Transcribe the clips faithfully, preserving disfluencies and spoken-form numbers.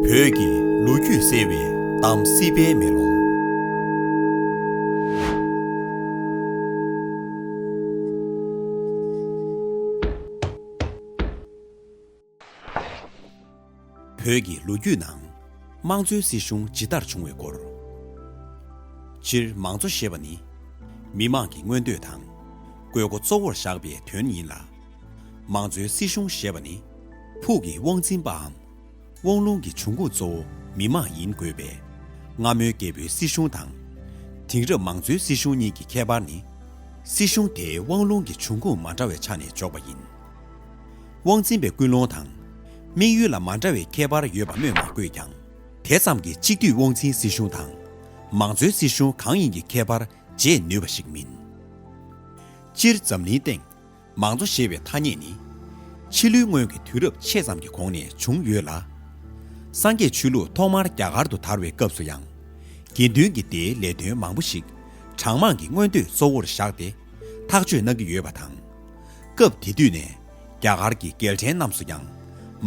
བོད་ཀྱི་ལོ་རྒྱུས་གསལ་བའི་གཏམ་སྲིད་པའི་མེ་ལོང་། བོད་ཀྱི་ལོ་རྒྱུས་ནང་དམངས་གཙོའི་སྲིད་གཞུང་ཇི་ལྟར་བྱུང་བའི་སྐོར། སྤྱིར་མང་གཙོ་ཞེས་པ་ནི་མི་དམངས་ཀྱི་མངོན་འདོད་དང་དགོས་མཁོ་གཙོ་བོར་བཞག་པའི་དོན་ཡིན་ལ། མང་གཙོའི་སྲིད་གཞུང་ཞེས་པ་ནི་ཕུགས་ཀྱི་དབང་འཛིན་པའམ་དབང་ལུང་གི་འབྱུང་ཁུངས་གཙོ་བོ་མི་དམངས་ཡིན་དགོས་པས། སྔ་མོའི་རྒྱལ་པོའི་སྲིད་གཞུང་དང་། དེང་རབས་མང་གཙོའི་སྲིད་གཞུང་གཉིས་ཀྱི་ཁྱད་པར་ནི། སྲིད་གཞུང་དེའི་དབང་ལུང་གི་འབྱུང་ཁུངས་མ་འདྲ་བའི་ཆ་ནས་འཇོག་པ་ཡིན། དབང་འཛིན་པའི་ཀུན་སློང་དང་། དམིགས་ཡུལ་ལ་མ་འདྲ་བའི་ཁྱད་པར་ཡོད་པ་སྨོས་མ་དགོས་ཀྱང་། དེ་ཙམ་གྱིས་གཅིག་སྡུད་དབང་འཛིན་སྲིད་གཞུང་དང་། མང་གཙོའི་སྲིད་གཞུང་གང་ཡིན་གྱི་ཁྱད་པར་འབྱེད་ནུས་པ་ཞིག་མིན། སྤྱིར་འཛམ་གླིང་སྟེང་། མང་གཙོ་ཞེས་པའི་ཐ་སྙད་ནི། ཕྱི་ལོའི་སྔོན་གྱི་དུས་རབས་ཆེ་ཙམ་གྱི་གོང་ནས་བྱུང་ཡོད་ལ། སངས་རྒྱས་ཆོས་ལུགས་ཐོག་མར་རྒྱ་གར་དུ་དར་བའི་སྐབས་སུ་ཡང་། དགེ་འདུན་གྱི་སྡེའི་ལས་དོན་མང་པོ་ཞིག་གྲངས་མང་གི་མངོན་འདོད་གཙོ་བོར་བཞག་སྟེ་ཐག་གཅོད་གནང་གི་ཡོད་པ་དང་། སྐབས་དེ་དུས་ནས་རྒྱ་གར་གྱི་རྒྱལ་ཕྲན་རྣམས་སུ་ཡང་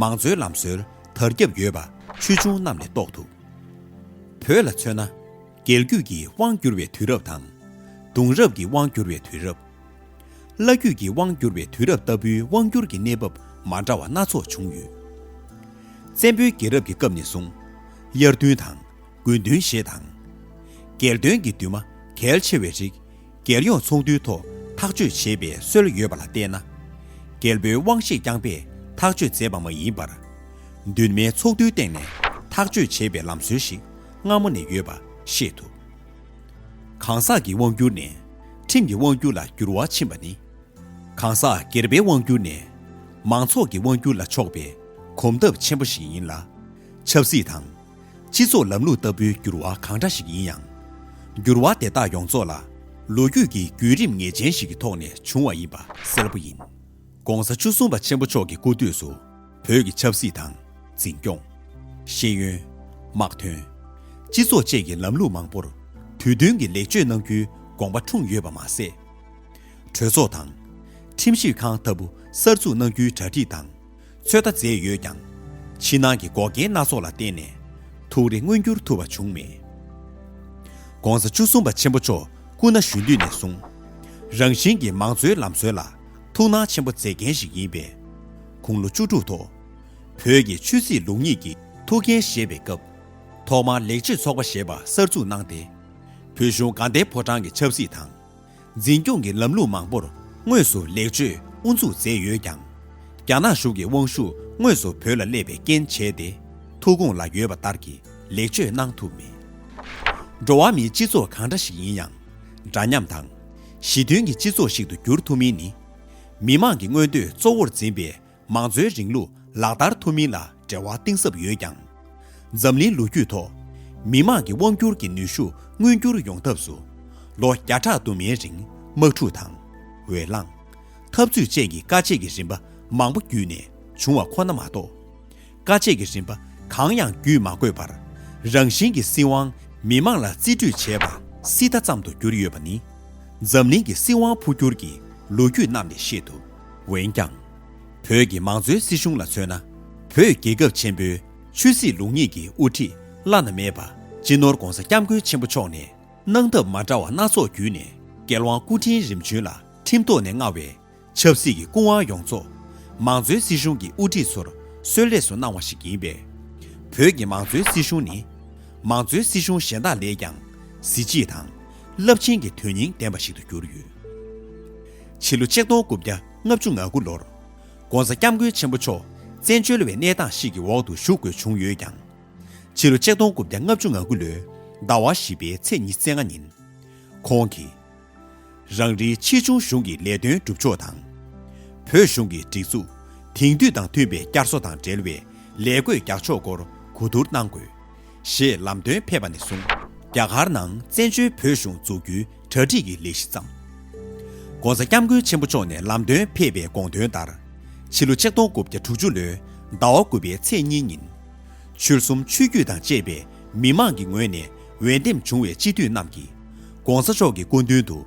མང་གཙོའི་ལམ་སྲོལ་དར་ཁྱབ་ཡོད་པ་ཆོས་འབྱུང་རྣམས་ནས་རྟོགས་ཐུབ། བོད་ལ་མཚོན་ན། རྒྱལ་རྒྱུད་ཀྱི་དབང་བསྒྱུར་བའི་དུས་རབས་དང་། གདུང་རབས་ཀྱི་དབང་བསྒྱུར་བའི་དུས་རབས། བླ་རྒྱུད་ཀྱི་དབང་བསྒྱུར་བའི་དུས་རབས་ལྟ་བུའི་དབང་བསྒྱུར་གྱི་གནས་བབ་མ་འདྲ་བ་སྣ་ཚོགས་བྱུང་ཡོད། བཙན་པོའི་རྒྱལ་རབས་ཀྱི་སྐབས་ནས་བཟུང་། དབྱར་བདུན་དང་། དགུན་བདུན་ཞེས་དང་། རྒྱལ་སྟོན་གྱི་འདུན་མ་གལ་ཆེ་བའི་རིགས་རྒྱལ་ཡོངས་ཚོགས་འདུའི་ཐོག་ཐག་གཅོད་བྱེད་པའི་སྲོལ་ཡོད་པ་ལ་བལྟས་ན། རྒྱལ་པོའི་དབང་ཤེད་རྐྱང་པས་ཐག་གཅོད་མཛད་པ་མ་ཡིན་པར། འདུན་མའི་ཚོགས་འདུའི་སྟེང་ནས་ཐག་གཅོད་བྱེད་པའི་ལམ་སྲོལ་ཞིག་སྔ་མོ་ནས་ཡོད་པ་ཤེས་ཐུབ། གང་ཟག་གི་དབང་བསྒྱུར་ནས་ཁྲིམས་ཀྱི་དབང་བསྒྱུར་ལ་འགྱུར་བ་ཕྱིན་པ་ནི། གང་ཟག་སྒེར་པའི་དབང་བསྒྱུར་ནས་མང་ཚོགས་ཀྱི་དབང་བསྒྱུར་ལ་ཕྱོགས་པའི་གོམ་སྟབས་ཆེན་པོ་ཞིག་ཡིན་ལ། ཆབ་སྲིད་དང་། སྤྱི་ཚོགས་ལམ་ལུགས་ལྟ་བུའི་འགྱུར་བ་གང་འདྲ་ཞིག་ཡིན་ཡང་། འགྱུར་བ་དེ་དག་ཡོངས་རྫོགས་ལ་ལོ་རྒྱུས་ཀྱི་བརྒྱུད་རིམ་ངེས་ཅན་ཞིག་གི་ཐོག་ནས་བྱུང་བ་ཡིན་པ་གསལ་པོ་ཡིན། ༸གོང་ས་བཅུ་གསུམ་པ་ཆེན་པོ་མཆོག་གི་སྐུ་དུས་སུ་བོད་ཀྱི་ཆབ་སྲིད་དང་འཛིན་སྐྱོང་། ཤེས་ཡོན། དམག་དོན། སྤྱི་ཚོགས་བཅས་ཀྱི་ལམ་ལུགས་མང་པོར་དུས་མཐུན་གྱི་ལེགས་བཅོས་གནང་རྒྱུའི་དགོངས་པ་འཁྲུངས་ཡོད་པ་མ་ཟད། གྲོས་ཚོགས་དང་། ཁྲིམས་ཞིབ་ཁང་ལྟ་བུ་གསར་འཛུགས་གནང་རྒྱུའི་གྲ་སྒྲིག་དང་། ཚོད་ལྟ་མཛད་ཡོད་ཀྱང་། ཕྱི་ནང་གི་འགོག་རྐྱེན་སྣ་ཚོགས་ལ་བརྟེན་ནས་ཐུགས་རེ་མངོན་འགྱུར་ཐུབ་པ་བྱུང་མེད། ༸གོང་ས་བཅུ་གསུམ་པ་ཆེན་པོ་མཆོག་སྐུ་ན་གཞོན་དུས་ནས་བཟུང་། རང་བཞིན་གྱིས་མང་གཙོའི་ལམ་སྲོལ་ལ་ཐུགས་སྣང་ཆེན་པོ་མཛད་མཁན་ཞིག་ཡིན་པས། དགུང་ལོ་བཅུ་དྲུག་ཐོག་བོད་ཀྱི་ཆོས་སྲིད་ལུགས་གཉིས་ཀྱི་ཐུགས་འགན་བཞེས་པའི་སྐབས། ཐོག་མར་ལེགས་བཅོས་ཚོགས་པ་ཞེས་པ་གསར་འཛུགས་གནང་སྟེ། བོད་གཞུང་དགའ་ལྡན་ཕོ་བྲང་གི་ཆབ་སྲིད་དང་། འཛིན་སྐྱོང་གི་ལམ་ལུགས་མང་པོར་དངོས་སུ་ལེགས་བཅོས་དབུ་འཛུགས་མཛད་ཡོད་ཀྱང་། རྒྱ་ནག་གཞུང་གི་དབང་ཤུགས་དངོས་སུ་བོད་ལ་སླེབས་པའི་རྐྱེན་བྱས་ཏེ། ཐུགས་དགོངས་ལ་ཡོད་པ་ལྟར་གྱི་ལེགས་བཅོས་གནང་ཐུབ་མེད། འགྲོ་བ་མིའི་སྤྱི་ཚོགས་གང་འདྲ་ཞིག་ཡིན་ཡང་། འདྲ་མཉམ་དང་། ཞི་མཐུན་གྱི་སྤྱི་ཚོགས་ཤིག་ཏུ་འགྱུར་ཐུབ་མིན་ནི། མི་དམངས་ཀྱི་མངོན་འདོད་གཙོ་བོར་འཛིན་པའི་མང་གཙོའི་རིང་ལུགས་ལག་བསྟར་ཐུབ་མིན་ལ་འབྲེལ་བ་གཏིང་ཟབ་ཡོད་ཀྱང་། འཛམ་གླིང་ལོ་རྒྱུས་ཐོག་མི་དམངས་ཀྱི་དབང་སྒྱུར་གྱི་ནུས་ཤུགས་མངོན་འགྱུར་ཡོང་ཐབས་སུ། ལོ་བརྒྱ་ཕྲག་དུ་མའི་རིང་དམག་འཁྲུག་དང་། འོས་ལངས། འཐབ་རྩོད་བཅས་ཀྱི་དཀའ་སྤྱད་ཀྱི་རིམ་པ་མང་པོ་བརྒྱུད་ནས་བྱུང་བ་ཁོ་ན་མ་གཏོགས། དཀའ་སྤྱད་ཀྱི་རིམ་པ་གང་ཡང་བརྒྱུད་མ་དགོས་པར། རང་བཞིན་གྱིས་སྲིད་དབང་མི་དམངས་ལ་རྩིས་སྤྲོད་བྱས་པ་སྲིད་མཐའ་ཙམ་དུ་གྱུར་ཡོད་པ་ནི། འཛམ་གླིང་གི་སྲིད་དབང་འཕོ་འགྱུར་གྱི་ལོ་རྒྱུས་རྣམས་ནས་ཤེས་ཐུབ། འོན་ཀྱང་། བོད་ཀྱི་མང་གཙོའི་སྲིད་གཞུང་ལ་མཚོན་ན། བོད་རྒྱལ་ཁབ་ཆེན་པོའི་ཆོས་སྲིད་ལུགས་གཉིས་ཀྱི་དབུ་ཁྲིད་བླ་ན་མེད་པ་སྤྱི་ནོར་༸གོང་ས་༸སྐྱབས་མགོན་ཆེན་པོ་མཆོག་ནས་གནང་ཐབས་མ་འདྲ་བ་སྣ་ཚོགས་བརྒྱུད་ནས། རྒྱལ་དབང་སྐུ་ཕྲེང་རིམ་བྱོན་ལ་ཁྲིམས་ཐོག་ནས་མངའ་བའི་ཆབ་སྲིད་ཀྱི་སྐུ་དབང་ཡོངས་རྫོགས་མང་གཙོའི་སྲིད་གཞུང་གི་དབུ་ཁྲིད་ཚོར་གསོལ་རས་སུ་གནང་བ་ཞིག་ཡིན་པས། བོད་ཀྱི་མང་གཙོའི་སྲིད་གཞུང་ནི། མང་གཙོའི་སྲིད་གཞུང་གཞན་དག་ལས་ཀྱང་གཟི་བརྗིད་དང་རླབས་ཆེན་གྱི་དོན་སྙིང་ལྡན་པ་ཞིག་ཏུ་གྱུར་ཡོད། ཕྱི་ལོ་ཆིག་སྟོང་དགུ་བརྒྱ་ལྔ་བཅུ་ང་དགུ་ལོར་༸གོང་ས་༸སྐྱབས་མགོན་ཆེན་པོ་མཆོག་བཙན་བྱོལ་བའི་གནས་སྟངས་ཤིག་གི་འོག་ཏུ་བཞུགས་དགོས་བྱུང་ཡོད་ཀྱང་། ཕྱི་ལོ་ཆིག་སྟོང་དགུ་བརྒྱ་ལྔ་བཅུ་ང་དགུ་ལོའི་ཟླ་བ་བཞི་པའི་ཚེས་ཉི་ཤུ་རྩ་ལྔ་ཉིན། ཁོང་གིས། རང་རེའི་ཆེ་ཆུང་གཞུང་གི་ལས་དོན་སྒྲུབ་ཕྱོགས་དང་། བོད་གཞུང་གི་སྒྲིག་འཛུགས་དེང་དུས་དང་མཐུན་པའི་བསྐྱར་གསོ་དང་འབྲེལ་བའི་ལས་བགོས་རྒྱག་ཕྱོགས་སྐོར་གོ་བསྡུར་གནང་དགོས། ཞེས་ལམ་སྟོན་ཕེབས་པ་ནས་བཟུང་རྒྱ་གར་ནང་བཙན་བྱོལ་བོད་གཞུང་འཛུགས་རྒྱུའི་གྲ་སྒྲིག་གི་ལས་གཞི་བརྩམས། ༸གོང་ས་༸སྐྱབས་མགོན་ཆེན་པོ་མཆོག་ནས་ལམ་སྟོན་ཕེབས་པའི་དགོངས་དོན་ལྟར། ཕྱི་ལོ་ཆིག་སྟོང་དགུ་བརྒྱ་དྲུག་ཅུ་ལོའི་ཟླ་བ་དགུ་པའི་ཚེས་གཉིས་ཉིན། ཆོལ་གསུམ་ཆོས་བརྒྱུད་དང་བཅས་པའི་མི་མང་གི་ངོས་ནས་འོས་འདེམས་བྱུང་བའི་སྤྱི་འཐུས་རྣམས་ཀྱིས་༸གོང་ས་མཆོག་གི་སྐུ་མདུན་དུ་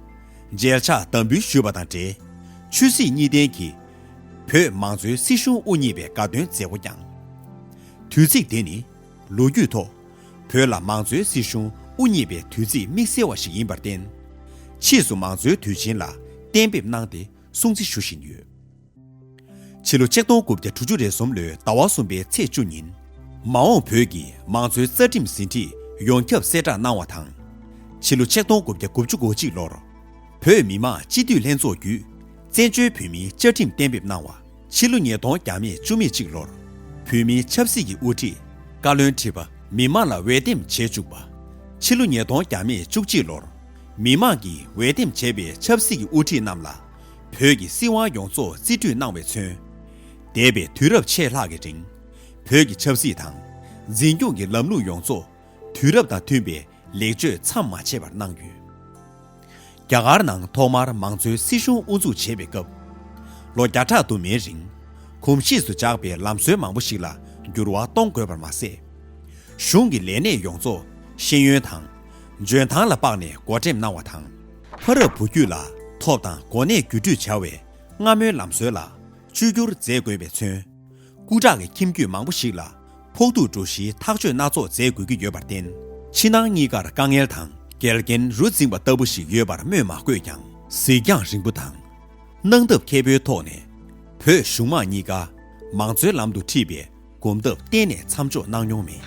མཇལ་ཕྱག་དམ་འབུལ་ཞུས་པ་དང་འབྲེལ། ཆོས་སྲིད་གཉིས་ལྡན་གྱི་བོད་མང་གཙོའི་སྲིད་གཞུང་དབུ་བརྙེས་པའི་དགའ་སྟོན་མཛད་སྒོ་བསྐྱངས། དུས་ཚིགས་དེ་ནི་ ལོ་རྒྱུས་ཐོག་བོད་ལ་མང་གཙོའི་སྲིད་གཞུང་དབུ་བརྙེས་པའི་དུས་ཚིགས་དམིགས་བསལ་བ་ཞིག་ཡིན་པར་བརྟེན། ཕྱིས་སུ་མང་གཙོའི་དུས་ཆེན་ལ་གཏན་འབེབས་གནང་སྟེ་སྲུང་བརྩི་ཞུ་བཞིན་ཡོད། ཕྱི་ལོ་ཆིག་སྟོང་དགུ་བརྒྱ་དྲུག་ཅུ་རེ་གསུམ་ལོའི་ཟླ་བ་གསུམ་པའི་ཚེས་བཅུ་ཉིན། མ་འོངས་བོད་ཀྱི་མང་གཙོའི་རྩ་ཁྲིམས་ཟིན་བྲིས་ཡོངས་ཁྱབ་གསལ་བསྒྲགས་གནང་བ་དང་། ཕྱི་ལོ་ཆིག་སྟོང་དགུ་བརྒྱ་དགུ་བཅུ་གོ་གཅིག་ལོར། བོད་མི་མང་སྤྱི་འཐུས་ལྷན་ཚོགས་བརྒྱུད། བཙན་བྱོལ་བོད་མིའི་བཅའ་ཁྲིམས་གཏན་འབེབས་གནང་བ། ཕྱི་ལོ་ཉིས་སྟོང་བརྒྱ་མེད་བཅུ་མེད་གཅིག་ལོར། བོད་མིའི་ཆབ་སྲིད་ཀྱི་དབུ་ཁྲིད། བཀའ་བློན་ཁྲི་པ་མི་མང་ལ་འོས་འདེམས་བྱེད་བཅུག་པ། ཕྱི་ལོ་ཉིས་སྟོང་བརྒྱ་མེད་བཅུ་གཅིག་ལོར། མི་མང་གིས་འོས་འདེམས་བྱས་པའི་ཆབ་སྲིད་ཀྱི་དབུ་ཁྲིད་རྣམས་ལ། བོད་ཀྱི་སྲིད་དབང་ཡོངས་རྫོགས་རྩིས་སྤྲོད་གནང་བས་མཚོན། འདས་པའི་དུས་རབས་ཕྱེད་ལྷག་གི་རིང་། བོད་ཀྱི་ཆབ་སྲིད་དང་། འཛིན་སྐྱོང་གི་ལམ་ལུགས་ཡོངས་རྫོགས་དུས་རབས་དང་མཐུན་པའི་ལེགས་བཅོས་མཚམས་མ་ཆད་པར་གནང་ཡོད། རྒྱ་གར་ནང་ཐོག་མར་མང་གཙོའི་སྲིད་གཞུང་དབུ་འཛུགས་བྱས་པའི་སྐབས། ལོ་བརྒྱ་ཕྲག་དུ་མའི་རིང་། གོམས་གཤིས་སུ་འཇགས་པའི་ལམ་སྲོལ་མང་པོ་ཞིག་ལ་འགྱུར་བ་གཏོང་དགོས་པར་མ་ཟད། གཞུང་གི་ལས་གནས་ཡོངས་རྫོགས་ཤེས་ཡོན་དང་། འཇོན་ཐང་ལ་དཔགས་ནས་བགོ་འགྲེམས་གནང་བ་དང་། ཕ་རབས་བུ་རྒྱུད་ལ་ཐོབ་དང་གོ་གནས་བརྒྱུད་སྤྲོད་བྱ་བའི་སྔ་མོའི་ལམ་སྲོལ་ལ་བཅོས་བསྒྱུར་མཛད་དགོས་པས་མཚོན། སྐུ་དྲག་གི་ཁྱིམ་རྒྱུད་མང་པོ་ཞིག་ལ་ཕོག་ཐུག་འགྲོ་གཞིའི་ཐག་གཅོད་སྣ་ཚོགས་མཛད་དགོས་ཀྱི་ཡོད་པར་བརྟེན། ཕྱི་ནང་གཉིས་ཀར་དཀའ་ངལ་དང་འགལ་རྐྱེན་རུ་འཛིང་བ་ལྟ་བུ་ཞིག་ཡོད་པར་སྨོས་མ་དགོས་ཀྱང་། གཟིགས་རྒྱང་རིང་པོ་དང་། གནང་ཐབས་མཁས་པོའི་ཐོག་ནས་བོད་གཞུང་མང་གཉིས་ཀ་མང་གཙོའི་ལམ་དུ་ཁྲིད་པའི་གོམ་སྟབས་གཏན་ནས་མཚམས་འཇོག་གནང་མྱོང་མེད།